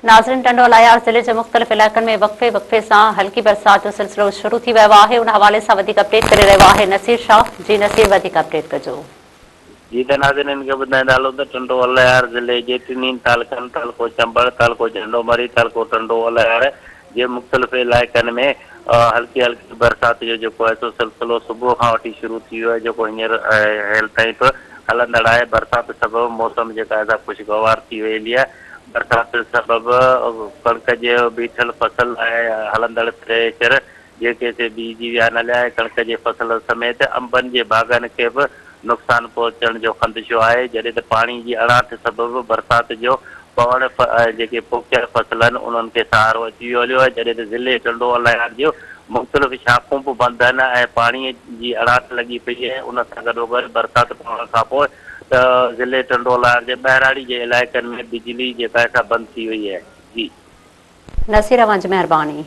ناظرين ٽنڊو الهيار ضلعي جي مختلف علائقن ۾ وقفي وقفي سان هلڪي برسات جو سلسلو شروع ٿي ويو آهي ان حوالي سان وڌيڪ اپڊيٽ ڪري رهيو آهي نصير شاهه جي نصير وڌيڪ اپڊيٽ ڪجو. جي ته ناظرين کي ٻڌائيندا هلون ته ٽنڊو الهيار ضلعي جي ٽنهي تعلقن تعلقو چمبڙ، تعلقو جهنڊو مري، تعلقو ٽنڊو الهيار جي مختلف علائقن ۾ هلڪي هلڪي برسات جو جيڪو آهي سو سلسلو صبح کان وٺي شروع ٿي ويو آهي جيڪو هينئر هيل تائين به هلندڙ آهي برسات سبب موسم جيڪا آهي سا خوشگوار ٿي وئي هلي آهي برسات سبب ڪڻڪ جي بيٺل فصل ۽ هلندڙ ٿريشر جيڪي سي بيهجي ويا آهن هليا ۽ ڪڻڪ جي فصل سميت انبن جي باغن کي به نقصان پهچڻ جو خندشو آهي جڏهن ته پاڻي جي اڻاٺ سبب برسات جو پوڻ ۽ جيڪي پوکيل فصل آهن انهن کي سهارو اچي ويو هليو آهي جڏهن ته ضلعي ٽنڊو الهيار جون مختلف شاخون به بند آهن ۽ پاڻي جي اڻاٺ لڳي پئي آهي ان سان گڏوگڏ برسات پوڻ کانپوء ته ضلعي ٽنڊو الهيار جي ٻهراڙي جي علائقن ۾ بجلي جيڪا آهي سا بند ٿي وئي آهي. جي. نصير اوهان جي مهرباني.